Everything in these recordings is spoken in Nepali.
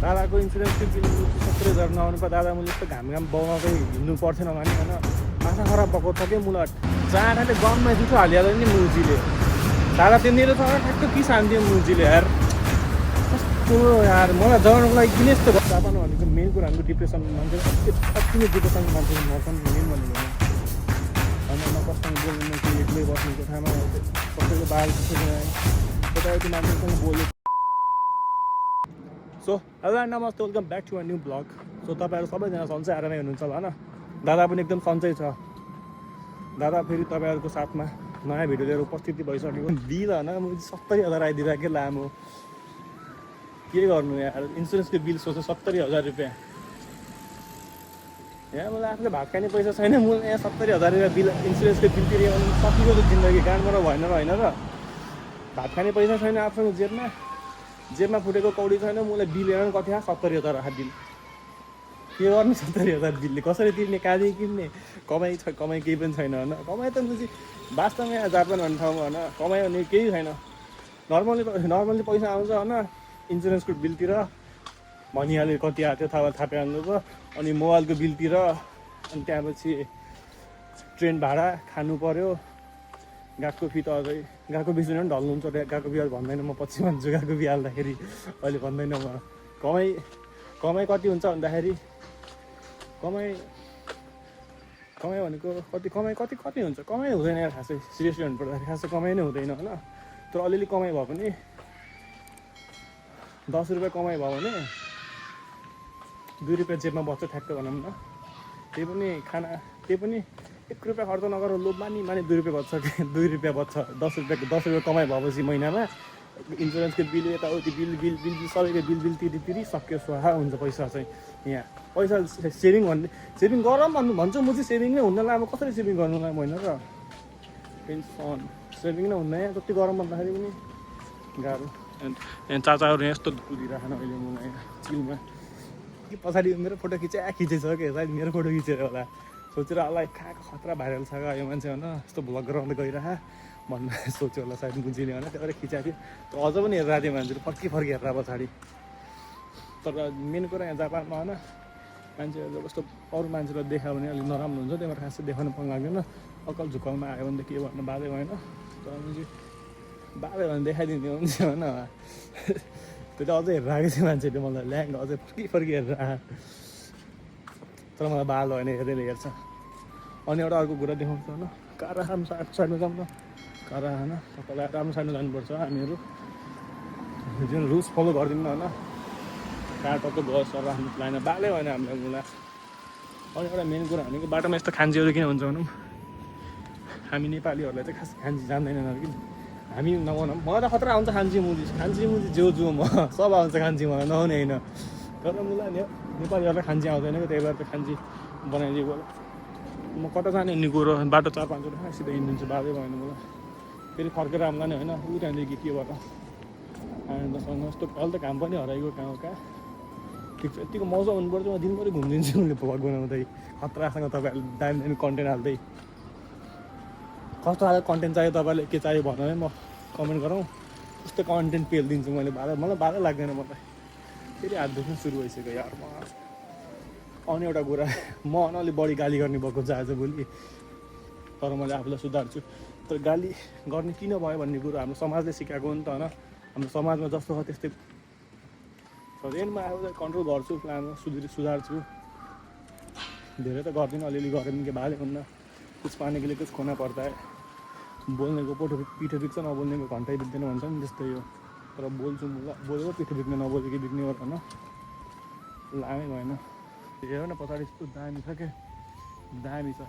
दादाको इन्सुरेन्सको बिल 70,000 नआउनु पर्छ। दादा मैले यस्तो घाम बगाउँदै हिँड्नु पर्थेन भने होइन माथा खराब भएको छ कि मुलट जाँडाले गममा जुठो हालिहाल्यो नि मुजीले। दादा त्यहाँनिर छ ठ्याक्क कि शान्ति मुजीले यार कस्तो यार मलाई जगाउनुको लागि किन यस्तो भयो। जापान भनेको मेन कुरा हाम्रो डिप्रेसन मान्छे अति नै डिप्रेसन मान्छे मर्छन् मेन भनेको होइन न कसँग बोल्नु न कि एक्लै बस्ने कोठामा कसैको बाल यताउति मान्छेसँग बोल्यो। So hello and namaste welcome back to a new blog. So तपाईँहरू सबैजना सन्चै आएर नै हुनुहुन्छ होला होइन। दादा पनि एकदम सन्चै छ। दादा फेरि तपाईँहरूको साथमा नयाँ भिडियो लिएर उपस्थिति भइसकेको बिल होइन 70,000 आइदिरहेको लामो के गर्नु यार। इन्सुरेन्सको बिल सोच्छ 70,000 रुपियाँ। यहाँ मलाई आफूले भात खाने पैसा छैन मलाई यहाँ 70,000 रुपियाँ बिल इन्सुरेन्सको बिल तिरेर सकिएको त जिन्दगी गाडबाट भएन र होइन र। भात खाने पैसा छैन आफूसँग जेबमा फुटेको कौडी छैन मलाई बिल हेर कति 70,000 बिल के गर्नु 70,000 बिलले कसरी तिर्ने कहाँदेखि किन्ने कमाइ केही पनि छैन होइन। कमाइ त मुझी वास्तवमा यहाँ जापान भन्ने ठाउँमा होइन कमाइ भने केही छैन। नर्मली पैसा आउँछ होइन इन्सुरेन्सको बिलतिर भनिहाल्यो कति आएको थियो थाहा पाइहाल्नुभयो। अनि मोबाइलको बिलतिर अनि त्यहाँपछि ट्रेन भाडा खानु पऱ्यो। गएको फी त अझै गएको बिचमा पनि ढल्नुहुन्छ गएको बिहा भन्दैन म पछि भन्छु। गएको बिहा हाल्दाखेरि अहिले भन्दैन म। कमाइ कति हुन्छ भन्दाखेरि कमाइ भनेको कति हुन्छ कमाइ हुँदैन यार खासै सिरियसली भन्नुपर्दाखेरि खासै कमाइ नै हुँदैन होइन। तर अलिअलि कमाइ भयो भने 10 रुपियाँ कमाइ भयो भने 2 रुपियाँ जेबमा बच्छ ठ्याक्क भनौँ न। त्यही पनि 1 रुपियाँ खर्च नगर लोभ मानी 2 रुपियाँ बच्छ 2 रुपियाँ बच्छ 10 रुपियाँ कमाइ भएपछि महिनामा इन्सुरेन्सको बिल यताउति बिल सबैको बिल तिरी सक्यो स्वाहा हुन्छ पैसा चाहिँ। यहाँ पैसा सेभिङ गर भन्छु म चाहिँ सेभिङ नै हुन्न ला। अब कसरी सेभिङ गर्नुलाई होइन र टेन्सन सेभिङ नै हुन्न यहाँ जति गरम भन्दाखेरि पनि गाह्रो। यहाँ चाचाहरू यस्तो कुदिरहेन अहिले म यहाँ चिलमा कि पछाडि मेरो फोटो खिचेछ कि सायद मेरो फोटो खिचेर होला सोचेर होला खाएको खतरा भाइरल छ यो मान्छे होइन यस्तो भ्लग गराउँदै गइरह भन्नु सोच्यो होला सायद बुझिने होइन। त्यही भएर खिचाएको थियो तर अझ पनि हेरेर थियो मान्छेहरू फर्की हेरेर पछाडि। तर मेन कुरा यहाँ जापानमा होइन मान्छेहरू कस्तो अरू मान्छेलाई देखायो भने अलिक नराम्रो हुन्छ। त्यही भएर खासै देखाउनु पनि लाग्दैन। अकल झुकाउमा आयो भने त के भन्नु बाधे भएन। तर बाधे भने देखाइदिने हुन्छ होइन। त्यो त अझै हेरेर आएको थियो मान्छेले मलाई ल्याङ्ग अझै फर्की हेरेर आयो। तर मलाई बाल होइन हेरेर हेर्छ। अनि एउटा अर्को कुरा देखाउँछ होइन कार राम्रो साइडमा जाऊँ न कार होइन तपाईँलाई राम्रो साइडमा जानुपर्छ। हामीहरू जुन रुल्स फलो गरिदिनु होइन कार टक्क गयो सर आफ्नो लाइन बालै भएन हामीलाई मुला। अनि एउटा मेन कुरा भनेको बाटोमा यस्तो खान्जीहरू किन हुन्छ भनौँ हामी नेपालीहरूलाई चाहिँ खास खान्जी जान्दैनन् कि हामी नगनाउँ। मलाई त खतरा आउँछ खान्जी मुजी जो म सब आउँछ खान्जी मलाई नहुने होइन। तर मलाई नेपालीहरूलाई खान्जी आउँदैन कि त्यही भएर त खान्जी बनाइदिएको म कता जाने नि गएर बाटो 4-5 वटा सिधै हिँडिदिन्छु बाधै भएन मलाई। फेरि फर्केर आउँला नि होइन ऊ त्यहाँदेखि के भएर आनन्दसँग यस्तो अहिले त घाम पनि हराइगयो कहाँ ठिक छ। यतिको मौसम हुनुपर्छ म दिनभरि घुमिदिन्छु मैले भ्लग बनाउँदै खतरासँग तपाईँहरूले दामी कन्टेन्ट हाल्दै। कस्तो खालको कन्टेन्ट चाहियो तपाईँले के चाहियो भनेर म कमेन्ट गरौँ त्यस्तो कन्टेन्ट पेलिदिन्छु मैले। मलाई बाधै लाग्दैन मलाई। फेरि हात दुख्नु सुरु भइसक्यो यार म। अनि एउटा कुरा म अलिक बढी गाली गर्ने भएको छ आजभोलि। तर मैले आफूलाई सुधार्छु। तर गाली गर्ने किन भयो भन्ने कुरो हाम्रो समाजले सिकाएको हो नि त होइन। हाम्रो समाजमा जस्तो छ त्यस्तै म आफूलाई कन्ट्रोल गर्छु प्लान सुधार्छु। धेरै त गर्दिनँ अलिअलि गरेर के बाले हुन्न। कुछ पाने के लिए कुछ खोना पर्दा है। बोल्नेको पिठो बिग्छ नबोल्नेको घन्टै बिग्दैन भन्छ नि त्यस्तै हो। तर बोल्छु म बोलेको पिठो बिग्ने नबोलेको बिग्ने हो होइन लामै भएन। हेर न पछाडि यस्तो दामी छ क्या दामी छ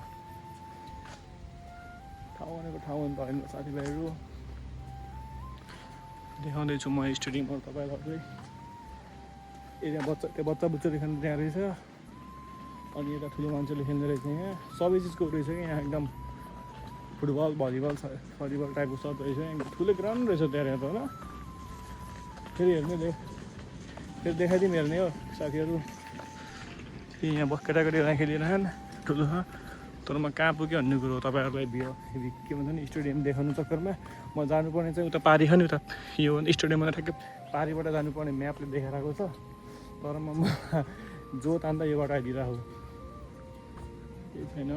ठाउँ भनेको ठाउँ अन्त होइन साथीभाइहरू देखाउँदैछु म स्टेडियमहरू तपाईँलाई अझै त्यो बच्चा बुच्चाले खेल्ने त्यहाँ रहेछ। अनि यता ठुलो मान्छेले खेल्ने रहेछ यहाँ सबै चिजको रहेछ कि यहाँ एकदम फुटबल भलिबल टाइपको सब रहेछ। एकदम ठुलो ग्राउन्ड रहेछ त्यहाँ त होइन। फेरि देखाइदिउँ हेर्ने हो साथीहरू यहाँ केटाकेटीहरू खेलिरहन् ठुलो छ। तर म कहाँ पुग्यो भन्ने कुरो तपाईँहरूलाई के भन्छ नि स्टेडियम देखाउनु चक्करमा म जानुपर्ने चाहिँ उता पारी छ नि उता यो स्टेडियममा ठ्याक्कै पारीबाट जानुपर्ने म्यापले देखाइरहेको छ। तर म जो तान्दा यो बाटो आइदिरहेको केही छैन।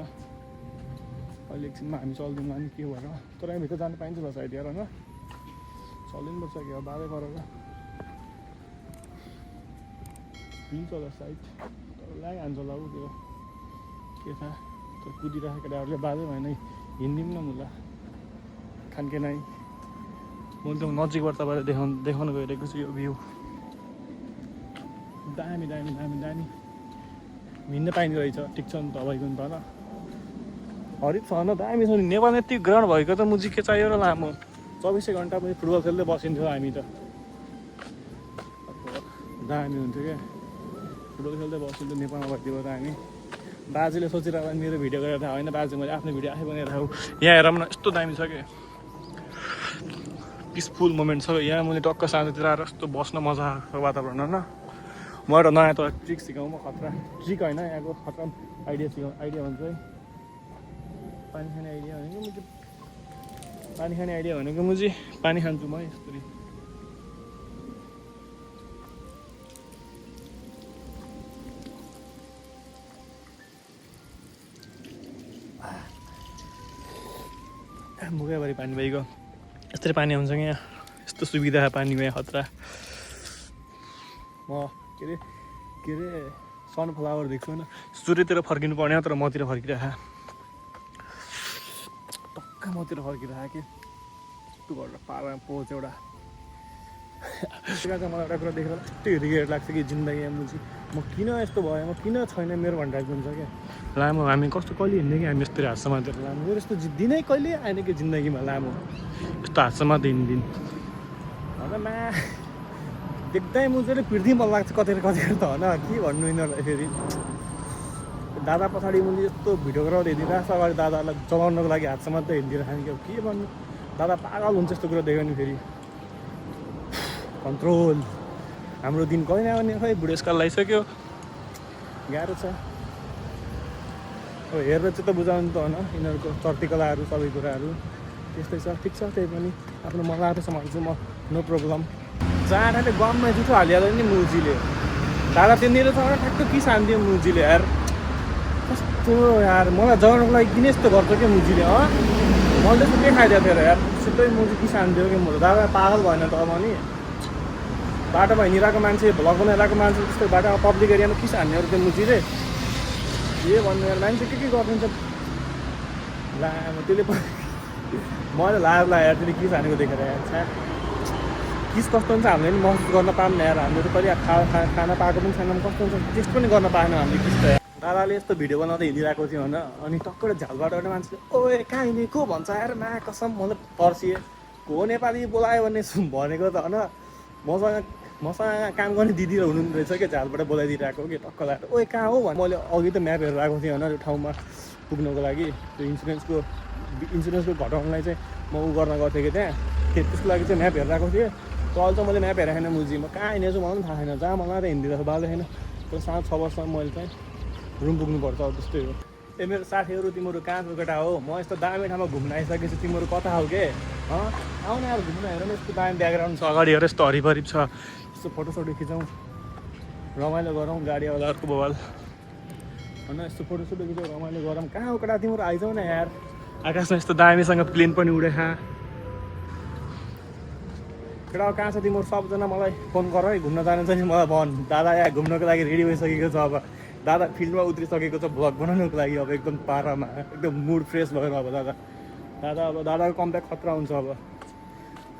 अहिले एकछिनमा हामी चल्दैनौँ नि के भएर, तर हामी भित्र जानु पाइन्छ होला सायद यार होइन, चलिनु पर्छ कि अब बाधै गरेर हिँड्छ होला सायद, तर लागिहाल्छ होला ऊ त्यो के थाहा। तर कुदिरहेको केटाहरूले बाधै भएन हिँडिदिउँ न मुला खान्के नै। मैले त नजिकबाट तपाईँलाई देखाउन गइरहेको छु यो भ्यू, दामी दामी दामी दामी हिँड्न पाइने रहेछ। ठिक छ नि त भइगयो नि त होइन, हरित छ न दामी छ नि। नेपालमा यति ग्राउन्ड भएको त मुजी के चाहियो र लामो, 24 घन्टा पनि फुटबल खेल्दै बसिन्थ्यो हामी त, दामी हुन्थ्यो क्या फुटबल खेल्दै बसिन्थ्यो नेपालमा भइदियो त हामी। बाजेले सोचिरहेको मेरो भिडियो गरेर थाहा होइन, बाजे मैले आफ्नो भिडियो आफै बनाएर थाहा। यहाँ हेरौँ न यस्तो दामी छ क्या, पिसफुल मोमेन्ट छ यहाँ। मैले टक्क साँझतिर आएर यस्तो बस्न मजा आएको वातावरण होइन। म एउटा नयाँ त ट्रिक सिकाउँ, म खतरा ट्रिक होइन यहाँको खतरा आइडिया सिकाउँ। आइडिया भन्छ है पानी खाने आइडिया भनेको मुझे, पानी खाने आइडिया भनेको मुझे पानी खान्छु म यस्तरी। मुखैभरि पानी भइगयो, यस्तरी पानी आउँछ क्या यहाँ, यस्तो सुविधा पानीको यहाँ खतरा। म के अरे सनफ्लावर देख्छु होइन, सूर्यतिर फर्किनु पर्ने तर मतिर फर्किरहेको, टक्क मतिर फर्किरहेको कि यस्तो गरेर पाहाडमा पोच एउटा। त्यहाँ चाहिँ मलाई एउटा कुरा देखेर यस्तो रिग्रेट लाग्छ कि जिन्दगीमा मुझी म किन यस्तो भयो, म किन छैन मेरो भन्ने हुन्छ क्या। लामो हामी कस्तो कहिले हिँड्ने कि हामी यस्तरी हात समातेर लामो, मेरो यस्तो दिनै कहिले आएन कि जिन्दगीमा लामो यस्तो हात समाते हिँड्दिन होइन। मा देख्दै मुझेले पिर्दै मन लाग्छ कतिखेर त होइन, के भन्नु यिनीहरूलाई। फेरि दादा पछाडि मुझे यस्तो भिडियो गरेर हिँडिरहेको छ, अगाडि दादालाई चलाउनको लागि हात समात्दै हिँडिरहेको कि अब के भन्नु, दादा पागल हुन्छ यस्तो कुरा देख्यो नि। फेरि कन्ट्रोल, हाम्रो दिन कहिले आउने खै बुढेसकाल लगाइसक्यो, गाह्रो छ। अब हेरेर चाहिँ त बुझाउनु त होइन यिनीहरूको चर्तीकलाहरू सबै कुराहरू त्यस्तै छ। ठिक छ त्यही पनि आफ्नो मलाई आफै सम्हाल्छु म, नो प्रब्लम। जाँडाले गममा जुठो हालिहाल्यो नि मुजीले, दादा त्यहाँनिर छ भने ठ्याक्क किस हान्थ्यो मुजीले यार, कस्तो यार मलाई जगाउनुको लागि किन यस्तो गर्छ क्या मुजीले। मैले त्यस्तो के खाइदिएको थियो र यार, सिधै मुजी किस हान्थ्यो कि म दादा पागल भएन त अब नि। बाटोमा हिँडिरहेको मान्छे भ्लग बनाइरहेको मान्छे त्यस्तो बाटोमा पब्लिक एरियामा किस हान्ने अरू त्यो मुजीले, के भन्नु यार मान्छे के गरिदिन्छ लामो। त्यसले मैले लाज लाग्यो यार त्यसले किस हानेको देखेर यार, छ्या किस कस्तो हुन्छ हामीले पनि महसुस गर्न पाऊँ न यार। हामीले त कहिले खाना पाएको पनि छैनौँ, कस्तो हुन्छ टेस्ट पनि गर्न पाएन हामीले किस त यार। दादाले यस्तो भिडियो बनाउँदै हिँडिरहेको थियो होइन, अनि टक्कै झालबाट एउटा मान्छेले ओए कहाँ हिँडेको भन्छ यार, मा कसम मलाई तर्सिएँ। को नेपाली बोलायो भने भनेको त होइन, मसँग काम गर्ने दिदी हुनुहुँदो रहेछ क्या, झालबाट बोलाइदिइरहेको कि टक्क लगाएर ओए कहाँ हो भने। मैले अघि त म्याप हेरेर आएको थिएँ होइन त्यो ठाउँमा पुग्नको लागि, त्यो इन्सुरेन्सको घटाउनलाई चाहिँ म उ गर्न गएको थिएँ कि त्यहाँ, त्यसको लागि चाहिँ म्याप हेरेर आएको थिएँ। तर अहिले त मैले म्याप हेरेको छैन मुजी, म कहाँ हिँडेछु मलाई पनि थाहा छैन, जहाँ मलाई त हिँडिदिएको बाल्दै छैन। तर 5-6 वर्षमा मैले चाहिँ रुम पुग्नुपर्छ अब त्यस्तै हो। ए मेरो साथीहरू तिमीहरू कहाँको केटा हो, म यस्तो दामी ठाउँमा घुम्न आइसकेपछि तिमीहरू कता हो के आउन यार घुम्न। हेर न यस्तो दामी ब्याकग्राउन्ड छ अगाडि, हेर यस्तो हरिभरि छ, यस्तो फोटोसोटो खिचौँ रमाइलो गरौँ, गाडीवालाहरूको बवाल होइन, यस्तो फोटोसोटो खिचौँ रमाइलो गरौँ। कहाँ हो केटा तिमीहरू आइजाउ न यार। आकाशमा यस्तो दामीसँग प्लेन पनि उडेखा केटा, कहाँ छ तिमीहरू सबजना मलाई फोन गर है, घुम्न जानु छ नि मलाई भन्। दादा यहाँ घुम्नको लागि रेडी भइसकेको छ, अब दादा फिल्डमा उत्रिसकेको छ भ्लग बनाउनुको लागि, अब एकदम पारामा एकदम मुड फ्रेस भएर अब अब दादाको कमब्याक खतरा हुन्छ, अब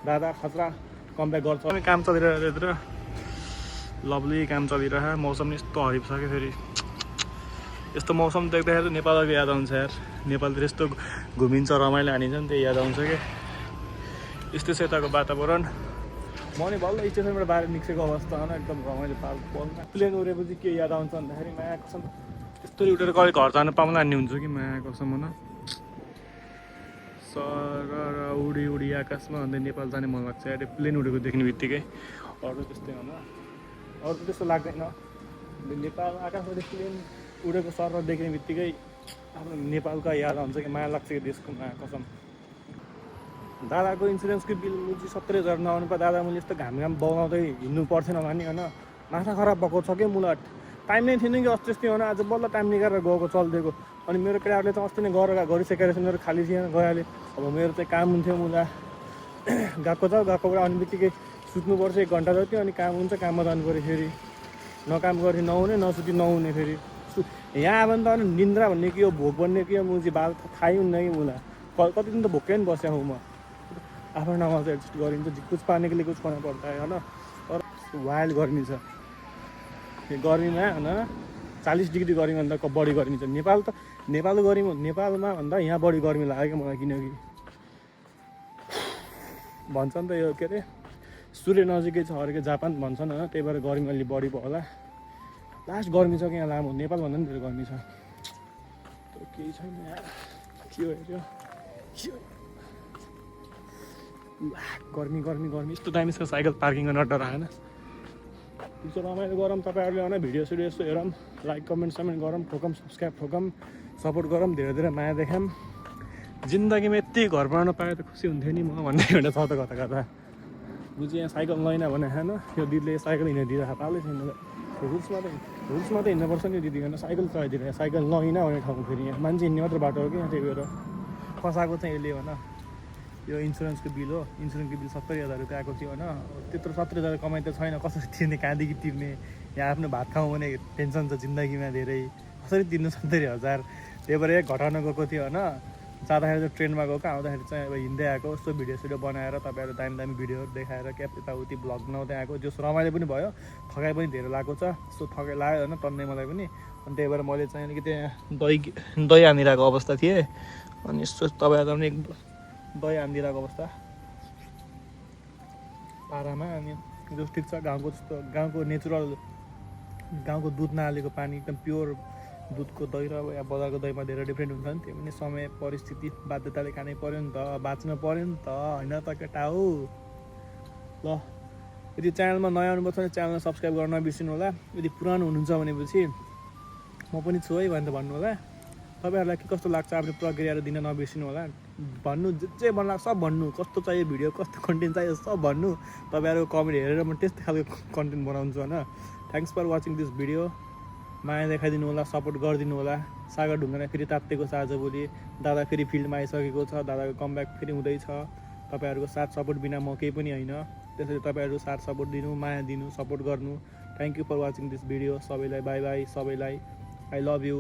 दादा खतरा कमब्याक गर्छ। काम चलिरहेको यत्र लभली काम चलिरह, मौसम नि यस्तो हरिप छ कि फेरि यस्तो मौसम देख्दाखेरि नेपालको याद आउँछ यार। नेपालतिर यस्तो घुमिन्छ रमाइलो हानिन्छ नि त्यही याद आउँछ कि, यस्तो छ यताको वातावरण। म नि बल्ल स्टेसनबाट बाहिर निस्केको अवस्था होइन, एकदम रमाइलो पाल्पलमा प्लेन उडेपछि के याद आउँछ भन्दाखेरि माया कसम यस्तो उडेर कहिले घर जानु पाउँला हान्ने हुन्छु कि माया कसम होइन। सर उडी आकाशमा अन्त नेपाल जाने मन लाग्छ यार प्लेन उडेको देख्ने बित्तिकै। अरू त्यस्तै होइन, अरू त्यस्तो लाग्दैन। नेपाल आकाशबाट प्लेन उडेको सर देख्ने बित्तिकै आफ्नो नेपालको याद आउँछ कि माया लाग्छ कि देशको माया कसम। दादाको इन्सुरेन्सको बिल मुजी 70,000 नआउनु पर्यो, दादा मैले यस्तो घाम बनाउँदै हिँड्नु पर्थेन भने होइन, माथा खराब भएको छ कि मुला टाइम नै थिएन कि अस्ति अस्ति होइन आज बल्ल टाइम निकालेर गएको चलिदिएको अनि मेरो केटाहरूले त अस्ति नै गरिसकेको रहेछ मेरो खाली थिएन गइहाले अब मेरो चाहिँ काम हुन्थ्यो मुला गएकोबाट अनि बित्तिकै सुत्नुपर्छ 1 घन्टा जति अनि काम हुन्छ काममा जानु पऱ्यो फेरि नकाम गरी नहुने नसुती नहुने फेरि यहाँ आयो भने त अनि निन्द्रा भन्ने के हो भोक भन्ने के हो मुजी बाल थाहै हुन्न कि मुला कति दिन त भोकै पनि बस्या हुँ म आफ्नो ठाउँमा चाहिँ एडजस्ट गरिन्छ कुछ पानी के लिए कुछ खाना पर्छ होइन तर वाइल्ड गर्मी छ यो गर्मीमा होइन 40 डिग्री गर्मीभन्दा बढी गर्मी छ नेपालको गर्मी नेपालमा भन्दा यहाँ बढी गर्मी लाग्यो मलाई किनकि भन्छ नि त यो के अरे सूर्य नजिकै छ अरे जापान भन्छन् होइन त्यही भएर गर्मी अलि बढी भयो होला लास्ट गर्मी छ कि यहाँ लामो नेपालभन्दा पनि धेरै गर्मी छ तर केही छैन यहाँ के हो हेऱ्यो गर्मी यस्तो दामी छ साइकल पार्किङ गर्न डर आएन त्यो रमाइलो गरौँ तपाईँहरूले होइन भिडियो सिडियो यस्तो हेरौँ लाइक कमेन्ट गरौँ ठोकौँ सब्सक्राइब ठोकौँ सपोर्ट गरौँ धेरै माया देखाऊँ जिन्दगीमा यति घर बनाउन पाए त खुसी हुन्थ्यो नि म भन्ने एउटा छ त कता बुझी यहाँ साइकल लैन भने होइन यो दिदीले साइकल हिँडिदिरहेको पालै छैन रुल्समा त हिँड्नुपर्छ नि दिदी होइन साइकल चलाइदिएर साइकल लैन भन्ने ठाउँ फेरि यहाँ मान्छे हिँड्ने मात्र बाटो हो कि यहाँ त्यही भएर फसाएको चाहिँ यसले होइन यो इन्सुरेन्सको बिल हो इन्सुरेन्सको बिल 70,000 रुपियाँ आएको थियो होइन त्यत्रो 70,000 कमाइ त छैन कसरी तिर्ने कहाँदेखि तिर्ने यहाँ आफ्नो भात खाउँ भने टेन्सन छ जिन्दगीमा धेरै कसरी तिर्नु 70,000 त्यही भएर घटाउन गएको थियो होइन जाँदाखेरि चाहिँ ट्रेनमा गएको आउँदाखेरि चाहिँ अब हिँड्दै आएको यस्तो भिडियो सिडियो बनाएर तपाईँहरू दामी भिडियोहरू देखाएर क्या यताउति भ्लग बनाउँदै आएको जो रमाइलो पनि भयो थकाइ पनि धेरै लागेको छ यस्तो थकाइ लाग्यो होइन टन्ने मलाई पनि अनि त्यही भएर मैले चाहिँ अलिकति दही हानिरहेको अवस्था थिएँ अनि यस्तो तपाईँहरू पनि दही हानिदिरहेको अवस्था पारामा अनि जो ठिक छ गाउँको जस्तो गाउँको नेचुरल गाउँको दुध नहालेको पानी एकदम प्योर दुधको दही र यहाँ बजारको दहीमा धेरै डिफ्रेन्ट हुन्छ नि त्यो पनि समय परिस्थिति बाध्यताले खानै पऱ्यो नि त बाँच्न पऱ्यो नि त होइन त केटा हो ल यदि च्यानलमा नयाँ आउनुपर्छ भने च्यानललाई सब्सक्राइब गर्न नबिर्सिनु होला यदि पुरानो हुनुहुन्छ भनेपछि म पनि छु है भनेर भन्नु होला तपाईँहरूलाई के कस्तो लाग्छ आफ्नो प्रक्रियाहरू दिन नबिर्सिनु होला भन्नु जे मन लाग्छ सब भन्नु कस्तो चाहियो भिडियो कस्तो कन्टेन्ट चाहियो सब भन्नु तपाईँहरूको कमेन्ट हेरेर म त्यस्तै खालको कन्टेन्ट बनाउँछु होइन thanks for watching this video माया देखाइदिनु होला सपोर्ट गरिदिनु होला सागर ढुङ्गामा फेरि तात्तिएको छ आजभोलि दादा फेरि फिल्डमा आइसकेको छ दादाको कमब्याक फेरि हुँदैछ तपाईँहरूको साथ सपोर्ट बिना म केही पनि होइन त्यसैले तपाईँहरू साथ सपोर्ट दिनु माया दिनु सपोर्ट गर्नु thank you for watching this video सबैलाई बाई बाई सबैलाई आई लभ यु